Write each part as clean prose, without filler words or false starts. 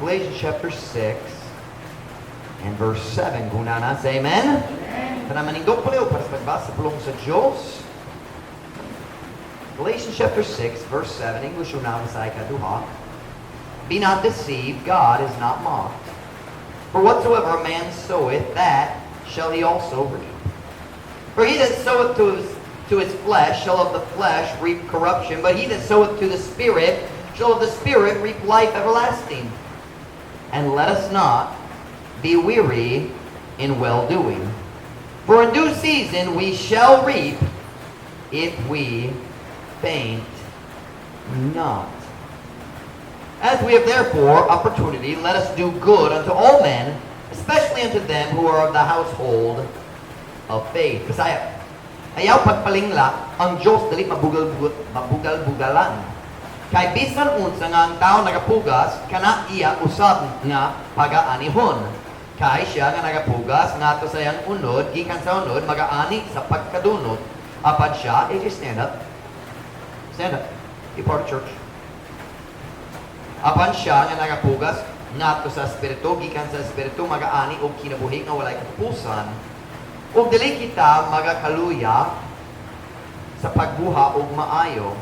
Galatians chapter 6 and verse 7. Kung naa na, say amen. Tanan manindog palihog para sa pagbasa sa pulong sa Diyos. Galatians chapter 6, verse 7. English una, Bisaya ikaduha. Be not deceived, God is not mocked. For whatsoever a man soweth, that shall he also reap. For he that soweth to his flesh shall of the flesh reap corruption, but he that soweth to the Spirit shall of the Spirit reap life everlasting. And let us not be weary in well-doing. For in due season we shall reap if we faint not. As we have therefore opportunity, let us do good unto all men, especially unto them who are of the household of faith. Bisaya. Ayaw pagpalingla, ang Diyos dili mabugal mabugal-bugalan. Kay bisan unsa nga ang tao nagapugas, kana iya usab nga pagaanihon. Kay siya nga nagapugas ngadto sa iyang unod, gikan sa unod magaani sa pagkadunot. Apan siya, AJ, stand up. Stand up. Be part of church. Apan siya nga nagapugas ngadto sa Espiritu, gikan sa Espiritu magaani og kinabuhi nga walay katapusan. Ug dili kita magakaluya sa pagbuhat og maayo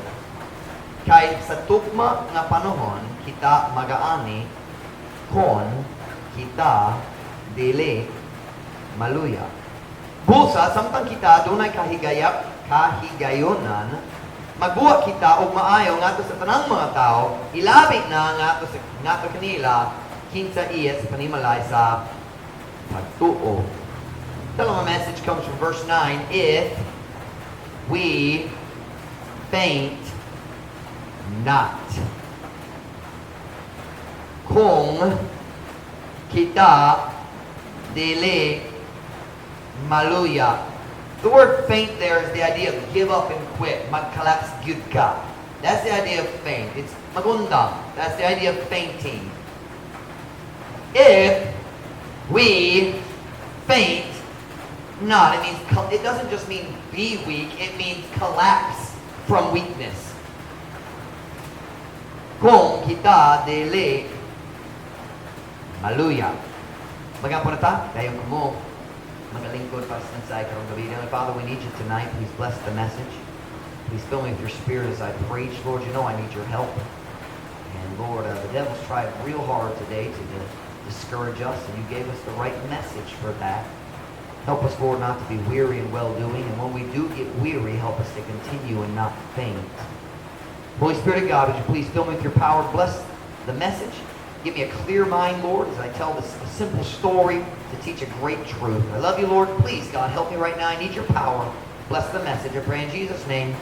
kay sa tugma nga panahon kita magaani kon kita dili maluya. Busa, samtang kita dunay kahigayonan, magbuhat kita og maayo ngadto sa tanang mga tao, ilabi na ngadto kanila kinsa iya sa panimalay sa pagtuo. Tell them, a message comes from verse 9, "If we faint not." Kung kita dili maluya. The word "faint" there is the idea of give up and quit. Mag-collapse gyud ka. That's the idea of faint. It's magundang. That's the idea of fainting. If we faint not, it means it doesn't just mean be weak, it means collapse from weakness. Kung kita dili maluya. Mag-ampo na ta, dayon kamo magalingkod para sa mensahe karong gabi. Heavenly Father, we need you tonight. Please bless the message. Please fill me with your Spirit as I preach. Lord, you know I need your help. And Lord, the devil's tried real hard today to discourage us, and you gave us the right message for that. Help us, Lord, not to be weary in well-doing, and when we do get weary, help us to continue and not faint. Holy Spirit of God, would you please fill me with your power? Bless the message. Give me a clear mind, Lord, as I tell this simple story to teach a great truth. I love you, Lord. Please, God, help me right now. I need your power. Bless the message. I pray in Jesus' name.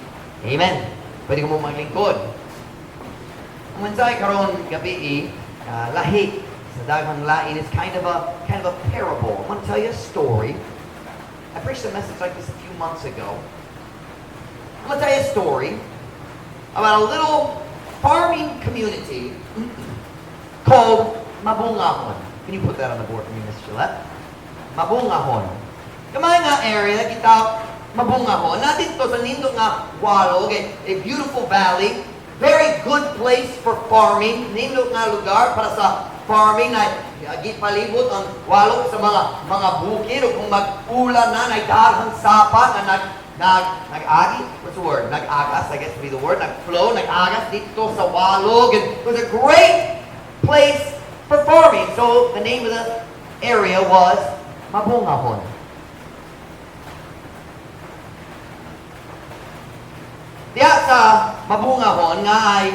Amen. Pwede kamo maglingkod. Ang mensahe karon gabi, lahi sa daghang lain, is kind of a parable. I want to tell you a story. I preached a message like this a few months ago. I'm going to tell you a story about a little farming community called Mabungahon. Can you put that on the board for me, Miss Gillette? Mabungahon. Gamay nga area kita Mabungahon. Naa didto sa nindot nga walog, a beautiful valley, very good place for farming. Nindot nga lugar para sa farming na gipalibot ang walog sa mga bukid o kung mag-ulan na nay daghang sapa nga nag nag nag-agi, what's the word, nag-agas, I guess would be the word, nag-flow, nag-agas didto sa walog, and it was a great place for farming. So the name of the area was Mabungahon. Diya sa Mabungahon naay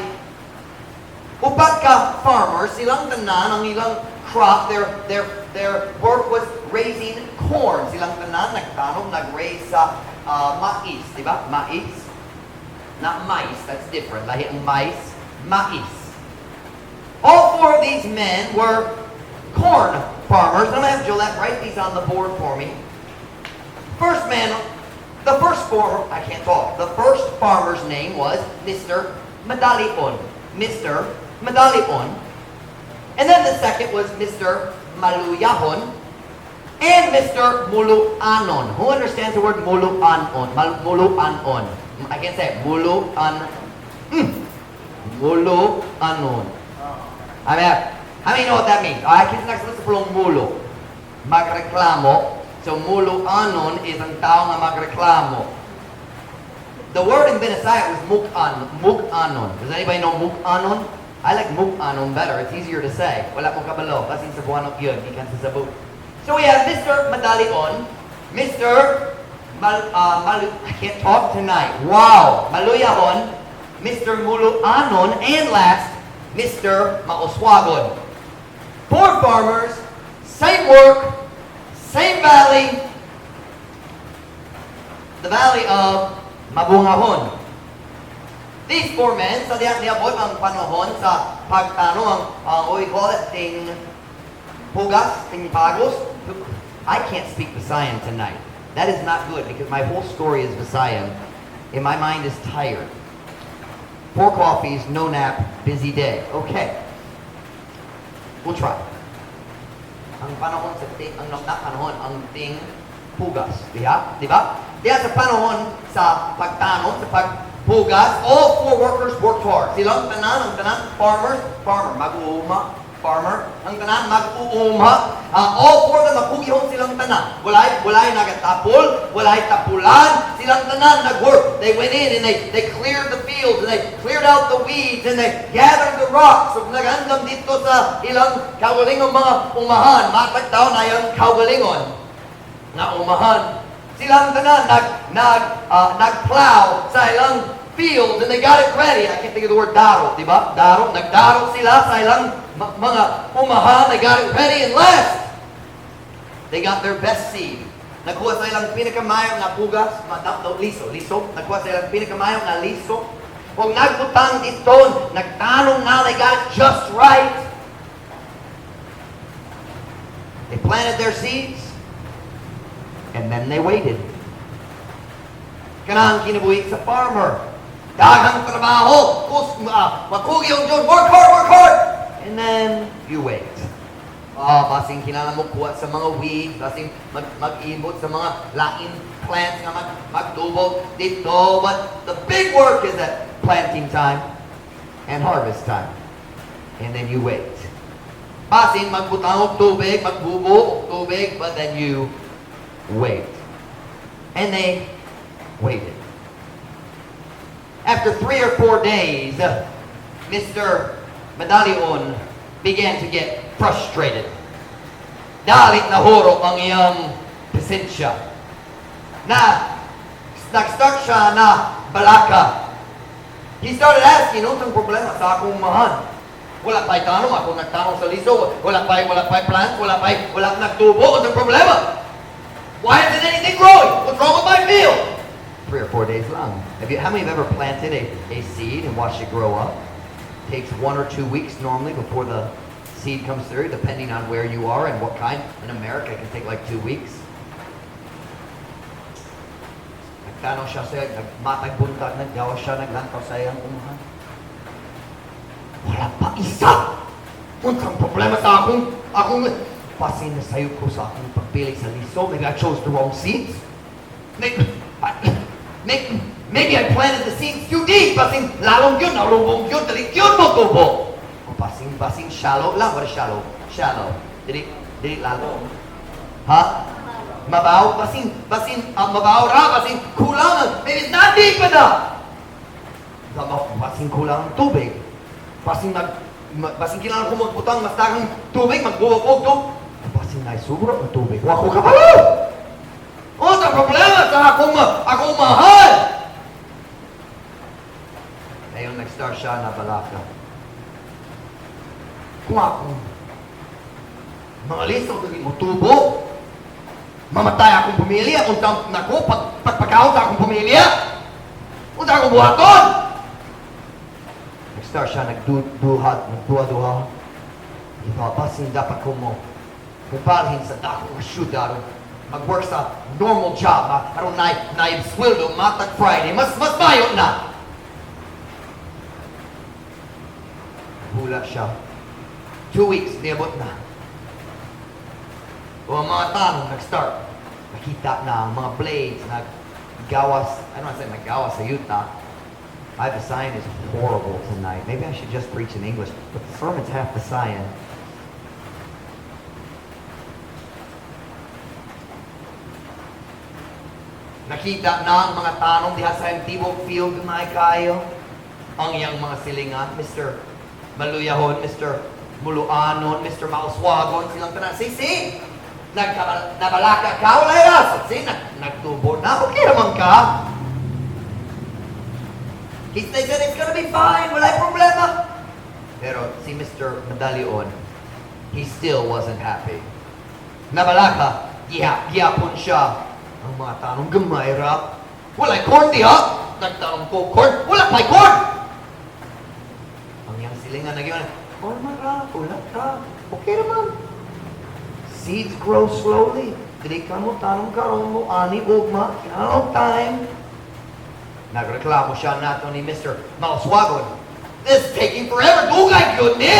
upat ka farmers, silang tanan ang ilang crop, their work was raising corn. Silang tanan nagtanom, nag-raise sa mais, di ba? Mais. Not mice, that's different. Lahi ang mais, mais. All four of these men were corn farmers. I'm going to have Gillette write these on the board for me. First man, the first farmer, I can't talk. The first farmer's name was Mr. Madalion. Mr. Madalion. And then the second was Mr. Maluyahon and Mr. Muluanon. Who understands the word Muluanon? Muluanon. I can't say it. Muluan. Muluanon. I mean, How many know what that means? Alright, kinsa nakasabot sa pulong mulo? Magreklamo. So muluanon is ang tao nga magreklamo. The word in Binisaya was mukan, mukanon. Does anybody know mukanon? I like mukanon better. It's easier to say. Wala mo kabalo. Basin Cebuano yun. Gikan sa Cebu. So we have Mr. Madalion, Mr. Mal, I can't talk tonight. Wow. Maluyahon, Mr. Muluanon, and last, Mr. Mauswagon. Four farmers, same work, same valley, the valley of Mabungahon. These four men, sa diyan niabot ang panahon sa pagtanom, ang what we call it, ting pugas, ting pagos. I can't speak Visayan tonight. That is not good because my whole story is Visayan and my mind is tired. Four coffees, no nap, busy day. Okay. We'll try. Ang panahon sa ting, ang na panahon, ang ting pugas. Diha? Di ba? Diha sa panahon sa pagtanom, sa pagpugas, all four workers worked hard. Silang tanan, ang tanan, farmers, farmer, mag-uuma, farmer, ang tanan, mag-uuma. All four of them, mapugihon silang tanan. Walay nagatapol, walay tapulan, silang tanan nag-work. They went in and they cleared the fields and they cleared out the weeds and they gathered the rocks. So nagandam dito sa ilang kaugalingong mga umahan. Matag taon na yung kaugalingon nga umahan. Silang tanan nag nag-plow sa ilang fields and they got it ready. I can't think of the word daro, di ba? Daro. Nagdaro sila sa ilang mga umahan. They got it ready and last, they got their best seed. Nagkuha sa ilang pinakamayo nga pugas, no, liso, liso. Nagkuha sa ilang pinakamayo nga liso. Kung nagbutang dito, nagtanong na, they got it just right. They planted their seeds, and then they waited. Kanang kinabuhi sa farmer. Daghang trabaho, kus, makugi yung Diyos, work hard, work hard! And then, you wait. Ah, basing kinahanglan mo kuha sa mga weeds, basing mag-ibot sa mga lain plants nga magtubo dito. But the big work is at planting time and harvest time. And then you wait. Basin magbutang og tubig, magbubo og tubig, but then you wait. And they waited. After 3 or 4 days, Mr. Madalion began to get frustrated. Dalit nahurot ang iyang pasensya. Na, nag-start siya na balaka. He started asking, "Unsang problema sa akong umahan? Wala pa'y tanong, ako nagtanong sa liso, wala pa'y plant, wala nagtubo, unsang problema? Why isn't anything growing? What's wrong with my field?" 3 or 4 days lang. How many have ever planted a seed and watched it grow up? Takes 1 or 2 weeks normally before the seed comes through, depending on where you are and what kind. In America, it can take like 2 weeks. Nagtanaw siya sa, nagmatag buntag, naggawa siya, naglantaw sa iyang umahan. Wala pa isa! Unsang problema sa akong, basin nasayod ko sa akong pagpili sa liso. Maybe I chose the wrong seeds. Maybe I planted the seeds too deep. Basin lalong yun, nalubong yun, dali yun mo tubo. O basin shallow lang. What is shallow? Shallow. Dili lalong. Ha? Mabaw? Basin mabaw ra, basin kulang. Maybe it's not deep enough. Basin kulang ang tubig. Basin kailangan ko magbutang mas daghang tubig, magbuwag og tubig. Basin na sobra ang tubig. Wa ko kabalo! Unsa problema sa akong umahan? Ngayon nag-start siya na balaka. Kung akong mga liso, dili mo tubo, mamatay akong pamilya, untang nako, pagpakaon sa akong pamilya, unsa akong buhaton? Nag-start siya, nagduha, nagduha-duha. He thought, basin dapat ko mo mubalhin sa dakong syudad, mag-work sa normal job, ha? Aron na sweldo matag Friday, mas mayo na. Hula siya. 2 weeks, niabot na. O ang mga tanong nag-start. Nakita na ang mga blades, naggawas, I don't want to say naggawas sa yuta. My Visayan is horrible tonight. Maybe I should just preach in English, but the sermon's half Visayan. Nakita na ang mga tanom diha sa iyang tibok field, gamay kayo. Ang iyang mga silingan, Mr. Maluyahon, Mr. Muluanon, Mr. Mauswagon, silang tanan. See, see? Nabalaka ka, wala rason. See, nagtubo na, okay naman ka. He said it's gonna be fine, wala problema. Pero si Mr. Madalion, he still wasn't happy. Nabalaka, gihapon siya. Ang mga tanom gamay ra. Walay corn diha. Nagtanom ko corn, wala pa'y corn. Ang iyang silingan nagyan, corn man ra, wala ka. Okay naman. Seeds grow slowly. Dili ka mo tanom karon mo ani ugma, kinahanglan time. Nagreklamo siya nato ni Mr. Mauswagon. "This is taking forever. Dugay gyud ni.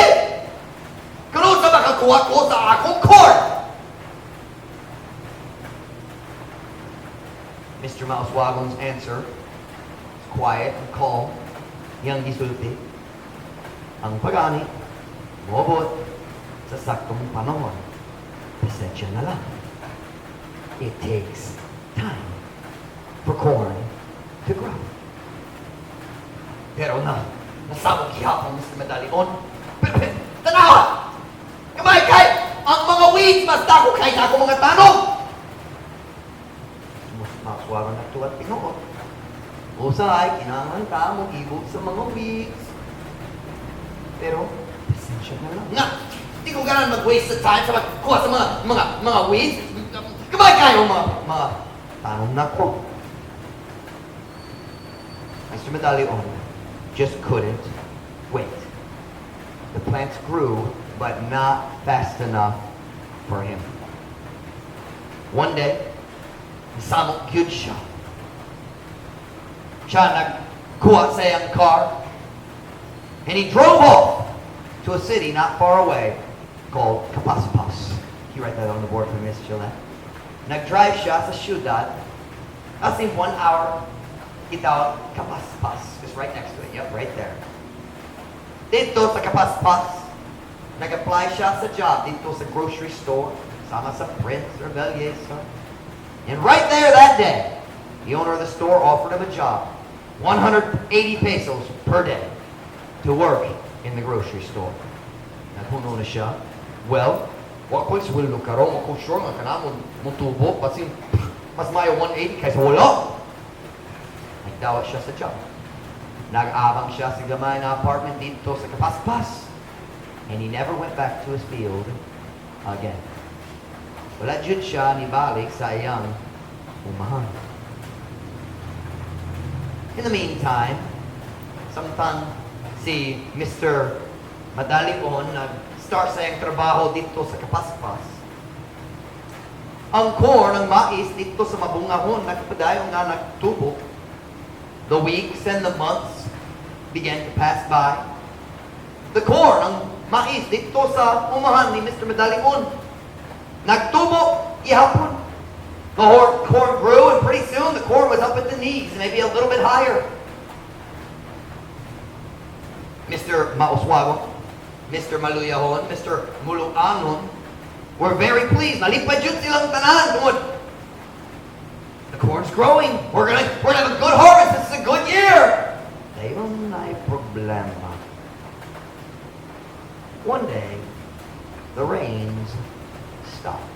Karon sa makakuha ko sa akong corn?" Mr. Mauswagon's answer is quiet and calm. Iyang gisulti, "Ang pagani, moabot sa saktong panahon. Pasensya na lang." It takes time for corn to grow. Pero nasamok gihapon Mr. Madalion. "Tanawa! Gamay kay ang mga weeds, mas dako kay ako mga tanom." Mas maswaran na tuwat tinuod. Usahay, kinahanglan ka mo ibog sa mga weeds. Pero, pasensya na lang. "Nga, di ko ganahan mag-waste the time sa magkuha sa mga weeds. Gamay kayo mga tanom na ko." Mr. Medallion just couldn't wait. The plants grew, but not fast enough for him. One day, samok gyud siya. Siya nagkuha sa iyang car, and he drove off to a city not far away called Kapaspas. Can you write that on the board for Miss Gillette? Nag-drive siya sa syudad, as in 1 hour, gitawag Kapaspas. It's right next to it. Yep, right there. Dito sa Kapaspas, nag-apply siya sa job dito sa grocery store, sama sa Prince or Belleza. And right there that day, the owner of the store offered him a job, 180 pesos per day, to work in the grocery store. Naghuno na siya. "Well, wa ko'y sweldo karon, wa ko sure nga kana mo mutubo, basin mas mayo 180 kaysa wala." Nagdawat siya sa job. Nag-abang siya sa gamay na apartment dito sa Kapaspas. And he never went back to his field again. Wala jud siya nibalik sa iyang umahan. In the meantime, samtang si Mr. Madalion nag-start sa iyang trabaho dito sa Kapaspas, ang corn, ang mais dito sa mabungahon, nagpadayon nga nagtubo. The weeks and the months began to pass by. The corn, ang mais dito sa umahan ni Mr. Madalion, nagtubo gihapon. The corn grew, and pretty soon the corn was up at the knees, maybe a little bit higher. Mr. Mauswagon, Mr. Maluyahon, Mr. Muluanon were very pleased. Nalipay jud silang tanan. Tungod, the corn's growing. We're gonna have a good harvest. This is a good year. Dayon naay problema. One day, the rains stopped.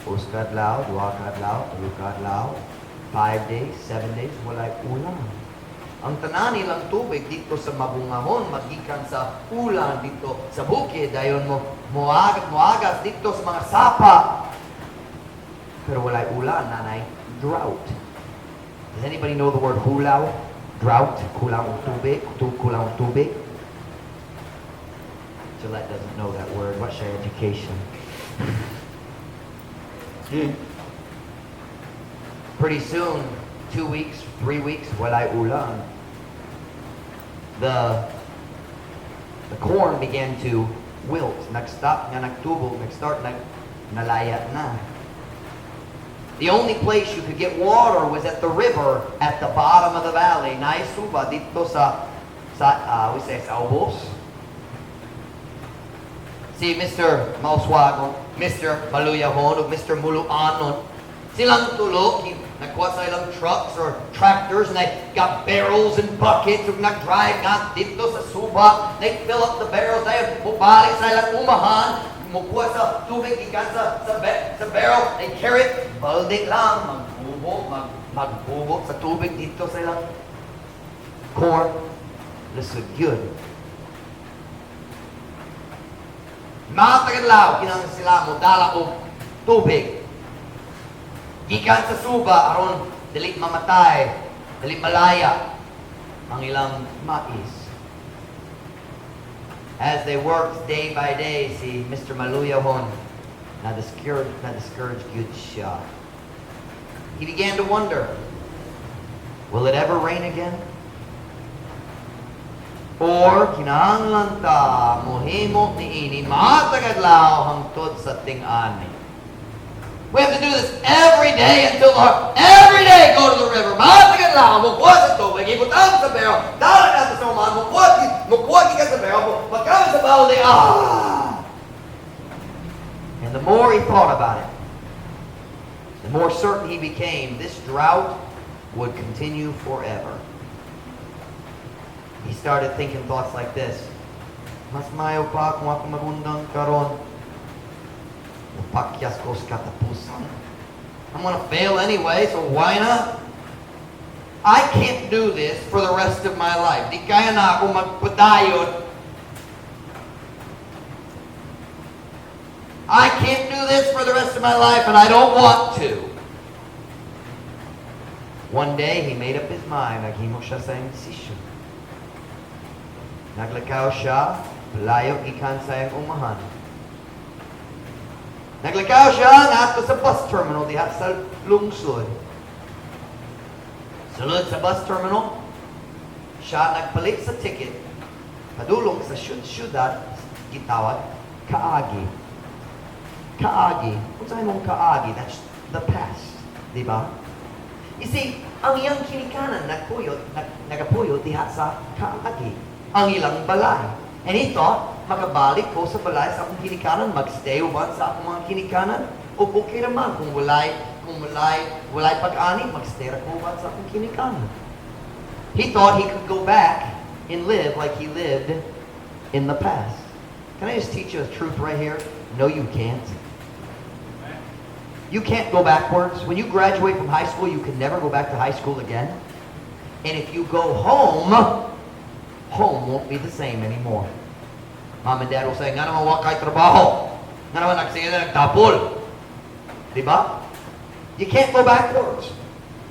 Usa ka adlaw, duha ka adlaw, tulo ka adlaw, 5 days, 7 days, walay ulan. Ang tanan nilang tubig dito sa mabungahon, magikan sa ulan dito sa bukid, dayon mo moagas, moagas dito sa mga sapa. Pero walay ulan, naa nay drought. Does anybody know the word hulaw? Drought, kulang og tubig, kulang og tubig. Gillette doesn't know that word. What's your education? Pretty soon, 2 weeks, 3 weeks, walay ulan. The corn began to wilt. Nag-stop nga nagtubo, nag-start nag nalaya na. The only place you could get water was at the river at the bottom of the valley. Naay suba dito sa we say sa ubos. Si Mr. Mauswagon, Mr. Maluyahon, ug Mr. Muluanon, silang tulo, Nagkuha sa ilang trucks or tractors and they got barrels and buckets ug nag-drive na dito sa suba. They fill up the barrels. They mubalik sa ilang umahan. Mukuha sa tubig gikan sa barrel. They carry it. Balde lang. Magbubo. Magbubo sa tubig dito sa ilang corn. Lisod gyud. Matag adlaw, kinahanglan sila modala og tubig gikan sa suba aron dili mamatay, dili malaya ang ilang mais. As they worked day by day, si Mr. Maluyahon na discouraged gyud siya. He began to wonder, "Will it ever rain again? Or kinahanglan ta mohimo niini matag adlaw hangtod sa ting-ani? We have to do this every day until the every day go to the river. Matag adlaw mokuha sa tubig, ibutang sa barrel, dala nato sa umahan, mokuha gikan sa barrel, pagkamit sa balde, ah!" And the more he thought about it, the more certain he became this drought would continue forever. He started thinking thoughts like this: "Mas mayo pa kung ako magundang karon. Napakyas ko sa katapusan. I'm gonna fail anyway, so why not? I can't do this for the rest of my life. Di kaya na ako magpadayon. I can't do this for the rest of my life and I don't want to." One day, he made up his mind. Naghimo siya sa iyang desisyon. Naglakaw siya, palayo gikan sa iyang umahan. Naglakaw siya ngadto sa bus terminal diha sa lungsod. Sulod sa bus terminal, siya nagpalit sa ticket padulong sa syudad gitawag Kaagi. Kaagi. Unsa imong kaagi? That's the past. Di ba? You see, ang iyang kinikanan nagpuyo diha sa Kaagi. Ang ilang balay. And he thought, "Makabalik ko sa balay sa akong kinikanan, magstay uban sa akong mga kinikanan, o okay naman kung walay pag-ani, magstay ra ko uban sa akong kinikanan." He thought he could go back and live like he lived in the past. Can I just teach you a truth right here? No, you can't. You can't go backwards. When you graduate from high school, you can never go back to high school again. And if you go home, home won't be the same anymore. Mom and Dad will say, "Nga naman wa kay trabaho? Nga naman nagsige na nagtapol?" Di ba? You can't go backwards.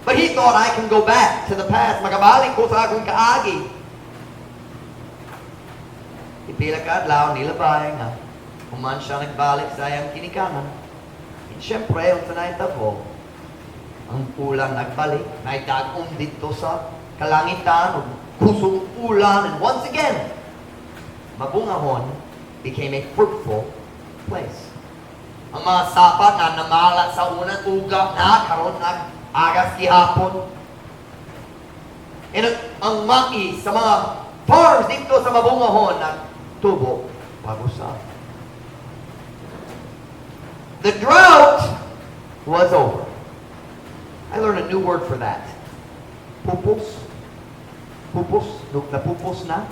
But he thought, "I can go back to the past. Makabalik ko sa akong kaagi." Pipila ka adlaw, nilabay nga. Human siya nagbalik sa iyang kinikanan. And syempre, unsa nahitabo? Ang ulan nagbalik, naitag-om dito sa kalangitan, ug kusog ulan, and once again, Mabungahon became a fruitful place. Ang mga sapa nga namala sa una, uga na, karon nag-agas gihapon. And ang mais sa mga farms dito sa Mabungahon, nagtubo pag-usab. The drought was over. I learned a new word for that. Pupos. Pupos. Napupos na.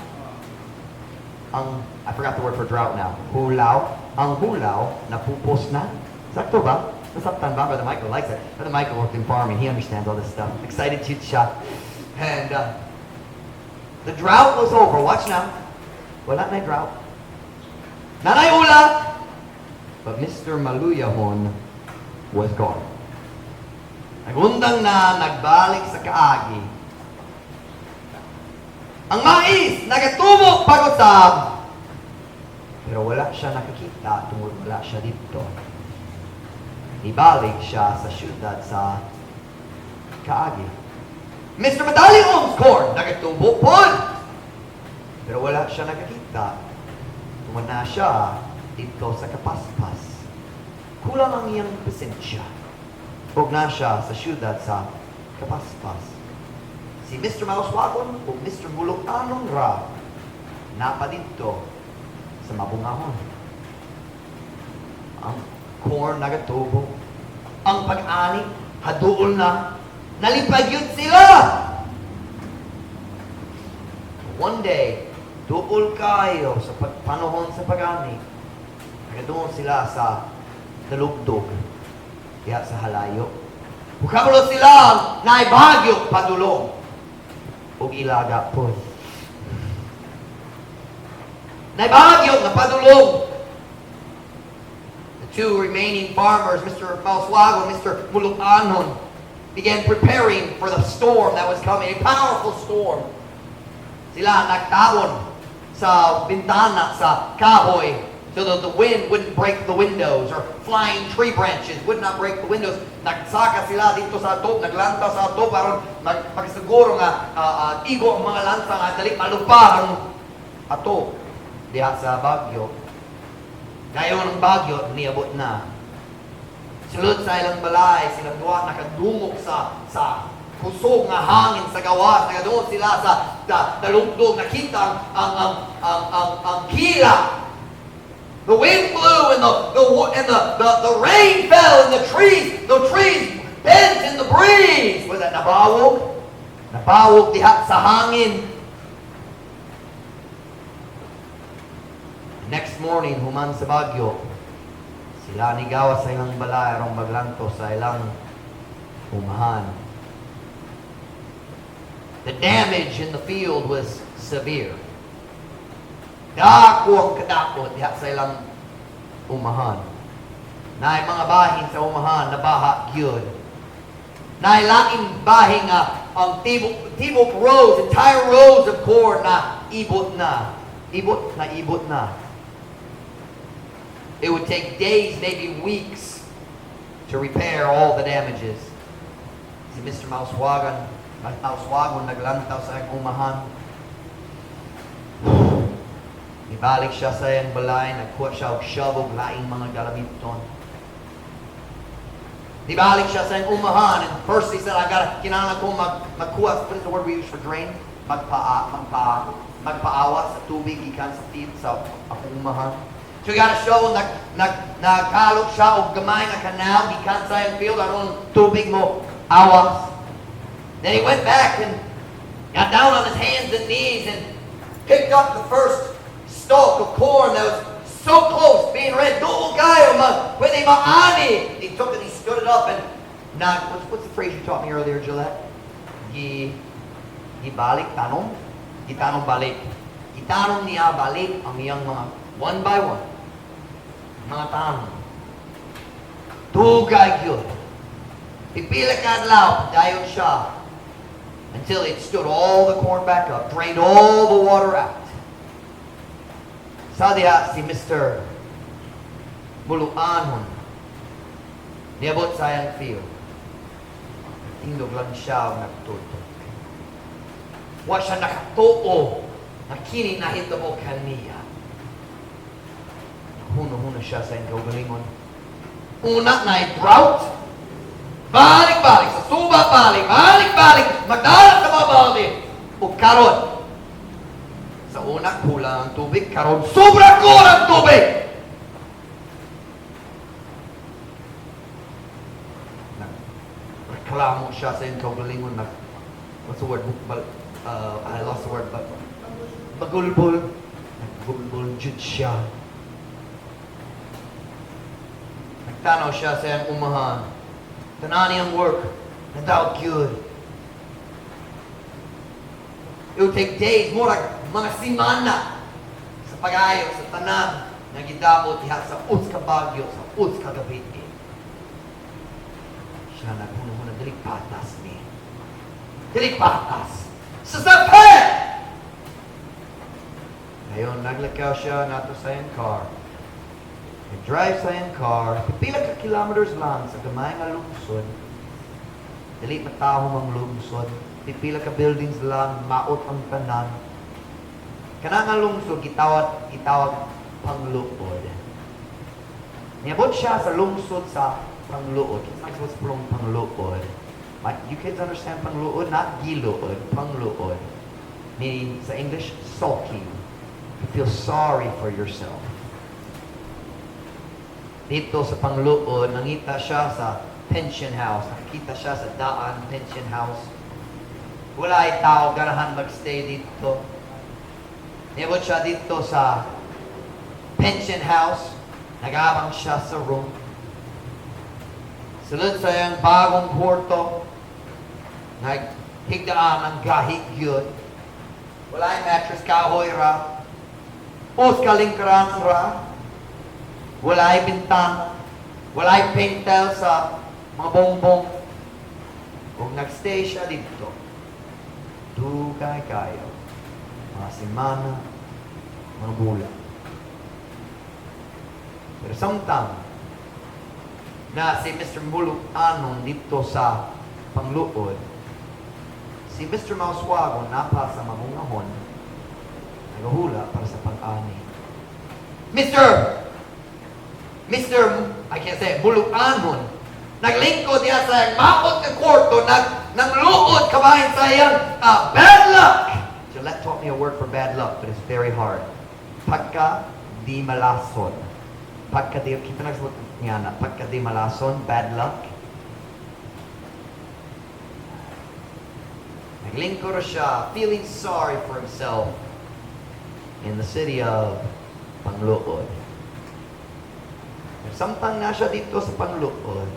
I forgot the word for drought now. Hulaw. Ang hulaw, napupos na. Sakto ba? Nasabtan ba? Brother Michael likes it. Brother Michael worked in farming. He understands all this stuff. Excited jud siya. And the drought was over. Watch now. Wala na drought. Naa nay ula. But Mr. Maluyahon was gone. Nagundang na, nagbalik sa kaagi. Ang mais, nagatubo pag-usab. Pero wala siya nakakita tungod wala siya dito. Ibalik siya sa syudad sa Kaagi. Mr. Madaliong's corn, nagatubo pod. Pero wala siya nakakita. Tungod na siya dito sa Kapaspas. Kulang ang iyang pasensya. Ug na siya sa syudad sa Kapaspas. Si Mr. Mauswagon o Mr. Mulukanon ra napa dito sa Mabungahon. Ang corn nagatubo. Ang pag-ani, haduol na. Nalipay gyud sila. One day, duol kaayo sa panahon sa pag-ani. Nagaduol sila sa dalugdog, diha sa halayo. Ug kabalo sila naay bagyo padulong. Ug ilaga pod. Naay bagyo nga padulong. The two remaining farmers, Mr. Mauswagon and Mr. Muluanon, began preparing for the storm that was coming, a powerful storm. Sila nagtabon sa bintana sa kahoy so that the wind wouldn't break the windows or flying tree branches would not break the windows. Nagsaka sila didto sa atop, naglanta sa atop aron magsiguro nga igo ang mga lansa nga dali malupad ang atop diha sa bagyo. Dayon ang bagyo niabot na. Sulod sa ilang balay, silang duha nakadungog sa kusog nga hangin sa gawas. Nakadungog sila sa dalugdog, nakita ang kila. The wind blew and the rain fell and the trees bent in the breeze. Was that nabawog? Nabawog diha sa hangin. Next morning, human sa bagyo, sila nigawas sa ilang balay aron maglanto sa ilang umahan. The damage in the field was severe. Dako ang kadako diha sa ilang umahan. Naay mga bahin sa umahan nabaha gyud. Naay laing bahin nga ang tibok tibok rows, entire rows of corn na ibot na. Ibot na ibot na. It would take days, maybe weeks, to repair all the damages. Si Mr. Mauswagan, Mauswagon naglantaw sa iyang umahan. Ibalik siya sa iyang balay, nagkuha siya og shovel, laing mga galamiton. Ibalik siya sa iyang umahan, and first he said, "I gotta, kinahanglan ko magkuha," what is the word we use for drain? Magpaawa sa tubig gikan sa tit sa akong umahan. So he got a shovel, nagkalok siya og gamay nga canal gikan sa iyang field aron tubig mo awas. Then he went back and got down on his hands and knees and picked up the first stalk of corn that was so close being red. Duol kaayo, pwede maani. He took it, he stood it up and nag, what's the phrase you taught me earlier, Gillette? Gibalik, tanom? Gitanom balik. Gitanom niya balik ang iyang mga one by one. Mga tanom. Dugay gyud. Pipila ka adlaw, dayon siya. Until it stood all the corn back up, drained all the water out. Sa diha si Mr. Muluanon niabot sa iyang field. Tindog lang siya og nagtutok. Wa siya nakatuo na kini nahitabo kaniya. Huno-huno siya sa iyang kaugalingon. Una na drought. Balik-balik sa suba, balik, balik-balik, magdala sa mga balde. O karon, sa una kulang ang tubig, karon sobra kulang ang tubig. Nagreklamo siya sa iyang kaugalingon. What's the word? I lost the word, but bagulbol. Nagbulbol jud siya. Nagtanaw siya sa iyang umahan. Tanan niyang work, nadaot gyud. It would take days, murag mga simana sa pag-ayo sa tanan nga gidabot diha sa usa ka bagyo, sa usa ka gabi. Siya naghuna-huna, dili patas ni. Dili patas. Sa sapet! Ngayon, naglakaw siya ngadto sa iyang car. Nag-drive sa iyang car, pila ka kilometers lang sa gamay nga lungsod. Dili matahom ang lungsod. Pipila ka buildings lang, maot ang tanan. Kana nga lungsod gitawag Pangluod. Niabot siya sa lungsod sa Pangluod. Kinsa nakasabot sa pulong Pangluod? Like, you kids understand Pangluod? Not giluod, Pangluod. Meaning, sa English, sulking. You feel sorry for yourself. Didto sa Pangluod, nangita siya sa Pension House. Nakakita siya sa daan, pension house. Wala ay tao ganahan magstay didto. Niabot siya didto sa pension house. Nagabang siya sa room. Sulod sa iyang bagong kwarto. Naghigdaan ang gahi gyud. Wala ay mattress, kahoy ra. Usa ka lingkaran ra. Wala ay bintana. Wala ay paintel sa mga bongbong. Ug nagstay siya didto. Dugay kayo. Mga semana, mga bulan. Pero samtang na si Mr. Muluanon didto sa pangluod, si Mr. Mauswagon naa pa sa mabungahon, nagahula para sa pag-ani. Mr. I can't say it, Muluanon, naglingkod niya sa maot nga kwarto, nangluod kabahin sa iyang bad luck. Gillette taught me a word for bad luck, but it's very hard. Pagka di malason. Pagka di, kinsa nagsabot niya na, pagka di malason, bad luck. Naglingkod siya, feeling sorry for himself in the city of Pangluod. Samtang na siya didto sa Pangluod,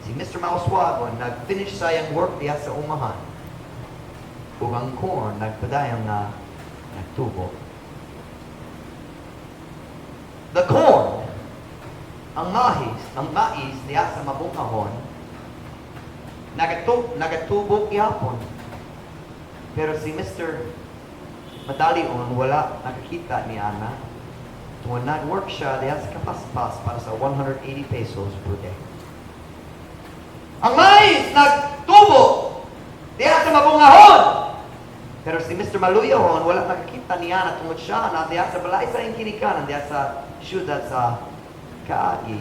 si Mr. Mauswagon nag-finish sa iyang work diha sa umahan. Ug ang corn nagpadayon nga nagtubo. The corn, ang mais diha sa mabungahon, nagatubo gyapon. Pero si Mr. Madalion wala nakakita ni ana. Tungod nag-work siya diha sa kapaspas para sa 180 pesos per day. Ang mais nagtubo diha sa mabungahon. Pero si Mr. Maluyahon wala nakakita niya na tungod siya na diha sa balay sa iyang ginikanan diha sa syudad sa Kaagi.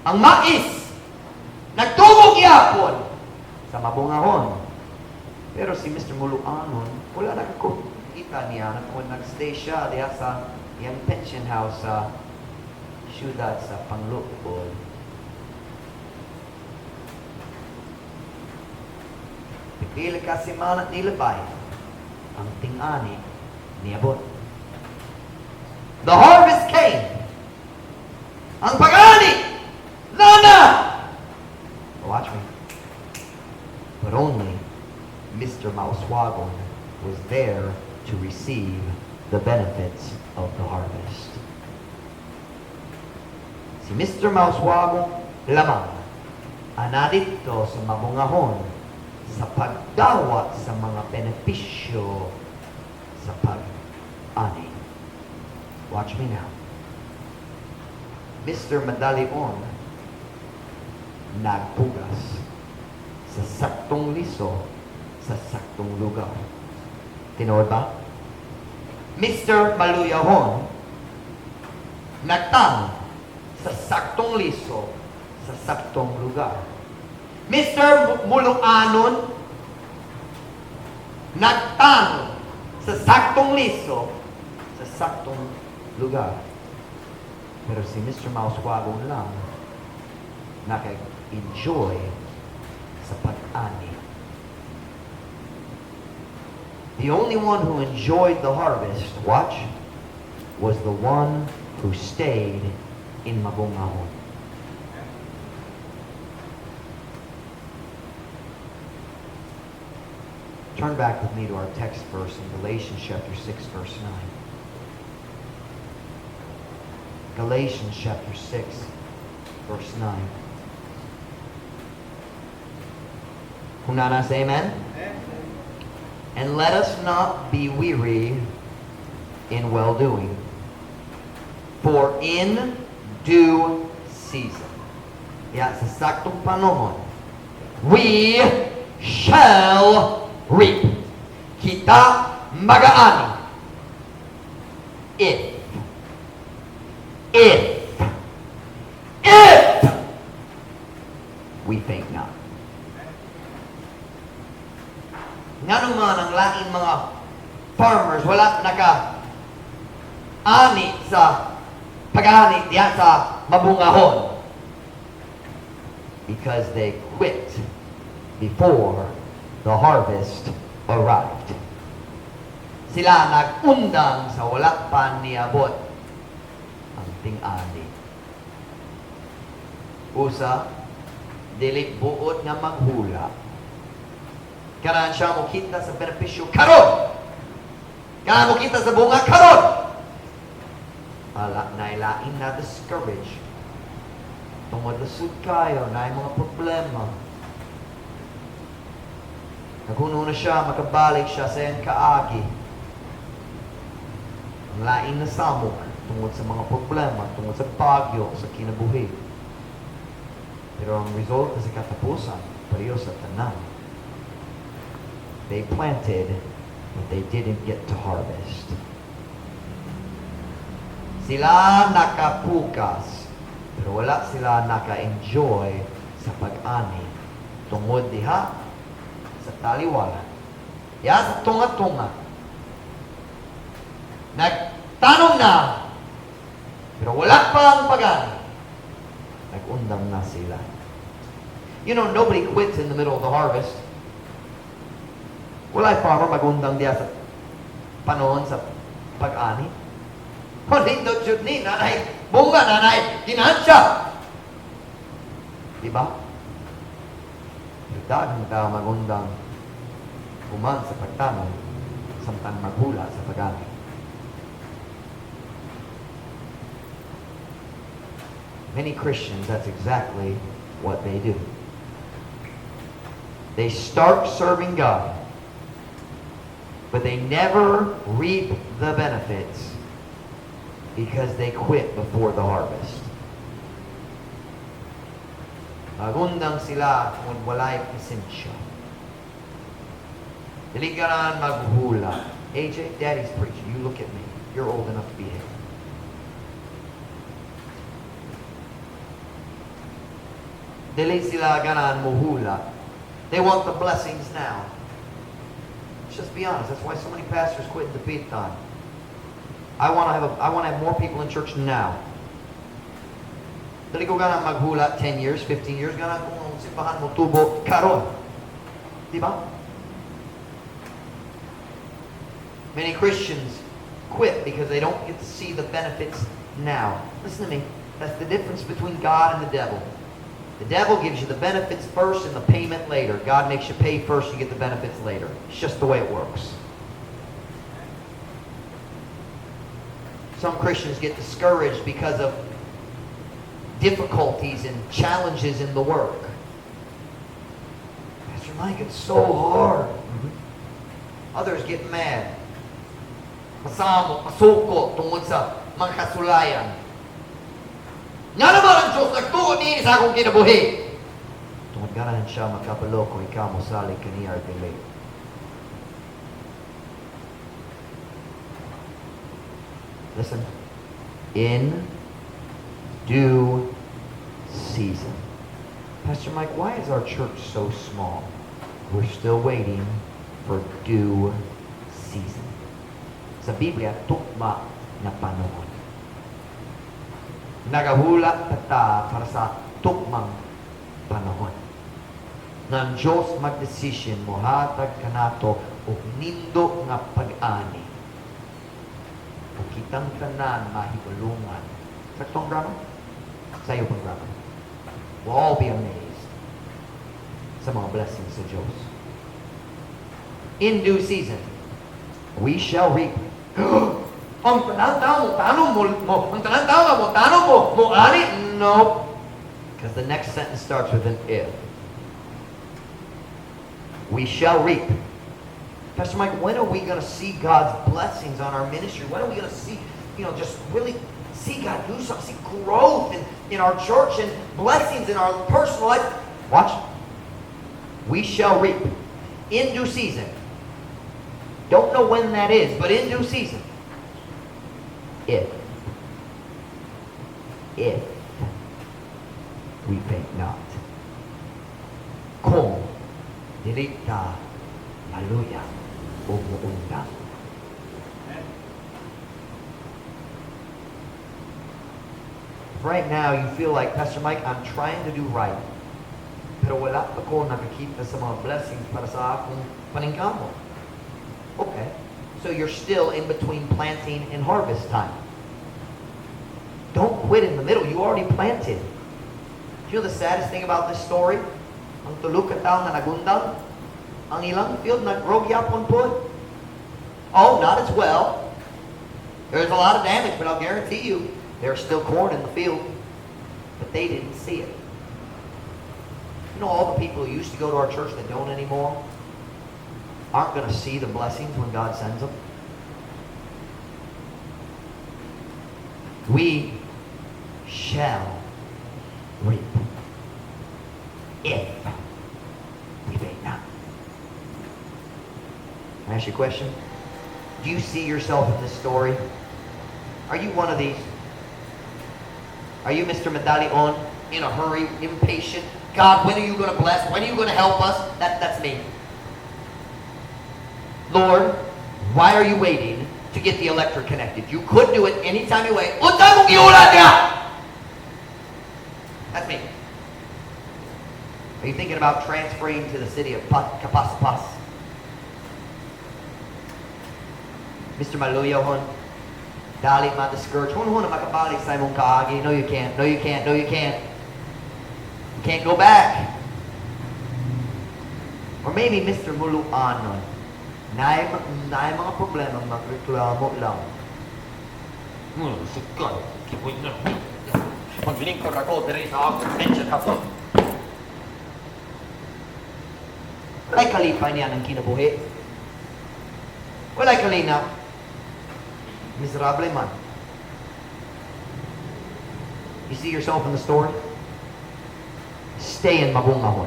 Ang mais nagtubo gyapon sa mabungahon. Pero si Mr. Muluanon wala nakakita niya na tungod nagstay siya diha sa iyang pension house sa syudad sa Pangluod. Pipila ka semana nilabay, ang ting-ani niabot. The harvest came. Ang pag-ani, naa na. Watch me. But only Mr. Mauswagon was there to receive the benefits of the harvest. Si Mr. Mauswagon lamang ang didto sa mabungahon sa pagdawat sa mga benepisyo sa pag-ani. Watch me now. Mr. Madalion nagpugas sa saktong liso sa saktong lugar. Tinuod ba? Mr. Maluyahon nagtang sa saktong liso sa saktong lugar. Mr. Muluanon nagtang sa saktong liso sa saktong lugar. Pero si Mr. Mauswagon lang naka-enjoy sa pag-ani. The only one who enjoyed the harvest, watch, was the one who stayed in Mabungahon. Turn back with me to our text verse in Galatians chapter 6, verse 9. Galatians chapter 6, verse 9. Kung naa na, say amen. And let us not be weary in well-doing, for in due season, yeah, sa saktong panahon, we shall reap. Kita magaani. If we faint not. Ngano man ang laing mga farmers wala naka ani sa pag-ani diha sa mabungahon? Because they quit before the harvest arrived. Sila nag-undang sa wala pa niabot ang ting-ani. Usa, dili buot nga maghula. Ganahan siya mokita sa benepisyo karon. Ganahan mokita sa bunga karon. Ala, nailain na discourage. Tungod lisod kayo, naay mga problema. Naghuna siya, makabalik siya sa iyang kaagi. Ang lain na samok tungod sa mga problema, tungod sa bagyo, sa kinabuhi. Pero ang resulta sa katapusan, pareho sa tanan. They planted, but they didn't get to harvest. Sila nakapukas, pero wala sila naka-enjoy sa pag-ani. Tungod diha sa taliwala. Ya sa tunga-tunga. Nagtanom na, pero wala pa ang pag-ani. Nag-undang na sila. Nobody quits in the middle of the harvest. Wala'y farmer magundang diya sa panahon sa pag-ani. O nindot jud ni, naa nay bunga, naa nay ginansya. Diba? Daghang tao magundang human sa pagtanom, samtang maghula sa pag-ani. Many Christians, that's exactly what they do. They start serving God, but they never reap the benefits because they quit before the harvest. Magundang sila kung walay pasensya. Dili ganahan maghula. AJ, Daddy's preaching. You look at me. You're old enough to be here. Dili sila ganahan muhula. They want the blessings now. Let's just be honest. That's why so many pastors quit the time. I want to have more people in church now. Dili ko ganahan maghula 10 years, 15 years. Ganahan ko ang simbahan mo tubo karon. Di ba? Many Christians quit because they don't get to see the benefits now. Listen to me. That's the difference between God and the devil. The devil gives you the benefits first and the payment later. God makes you pay first, you get the benefits later. It's just the way it works. Some Christians get discouraged because of difficulties and challenges in the work. "Pastor Mike, it's so hard." Others get mad. Masamot, masuko tungod sa mga kasulayan. Nga naman ang Diyos nagtugot niini sa akong kinabuhi. Tungod ganahan siya makabalo kung ikaw mosalig kaniya or dili. Listen. In due season. "Pastor Mike, why is our church so small?" We're still waiting for due season. Sa Biblia, tukma na panahon. Nagahula pa ta para sa tukmang panahon. Nga ang Diyos magdesisyon, mohatag kanato og nindo nga pag-ani. Ug kitang tanan mahibalungan. Saktong grammar? Sayo pang grammar. We'll all be amazed sa mga blessings sa Diyos. In due season, we shall reap. Ang tanan tao mo, tanong mo, ang tanan tao mo, tanong mo, ani? No. Because the next sentence starts with an if. We shall reap. "Pastor Mike, when are we going to see God's blessings on our ministry? When are we going to see, just really see God do something, see growth in our church and blessings in our personal life?" Watch. We shall reap in due season. Don't know when that is, but in due season. If we faint not. Kung dili ta maluya o muundang. Right now you feel like, "Pastor Mike, I'm trying to do right. Pero wala pa ko nakakita sa mga blessings para sa akong paningkamot. Okay. So you're still in between planting and harvest time. Don't quit in the middle. You already planted. Do you know the saddest thing about this story? Ang tulo ka tawo nga nagundang, ang ilang field nag-grow gyapon pod. Oh, not as well. There's a lot of damage, but I'll guarantee you, there's still corn in the field. But they didn't see it. You know all the people who used to go to our church that don't anymore aren't going to see the blessings when God sends them? We shall reap if we faint not. Can I ask you a question? Do you see yourself in this story? Are you one of these? Are you Mr. Medallion, in a hurry, impatient? "God, when are you going to bless? When are you going to help us?" That's me. "Lord, why are you waiting to get the electric connected? You could do it anytime you wait. Unsa imong gihulat niya?" That's me. Are you thinking about transferring to the city of Kapaspas? Mr. Maluyohon, dali ma-discourage. Hun hun makabalik sa imong kaagi. No, you can't. No, you can't. No, you can't. You can't go back. Or maybe Mr. Muluanon, naay mga problema, magreklamo lang. Maglingkod ako diri sa akong pension house. Wala'y kalipay niya ng kinabuhi. Wala'y kalinaw. Miserable man. You see yourself in the story? Stay in mabungahon.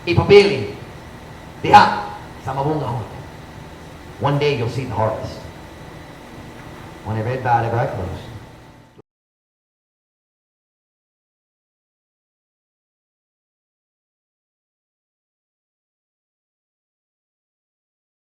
Ipabilin. Diha sa mabungahon. One day you'll see the harvest. When every head bowed, every eye closed.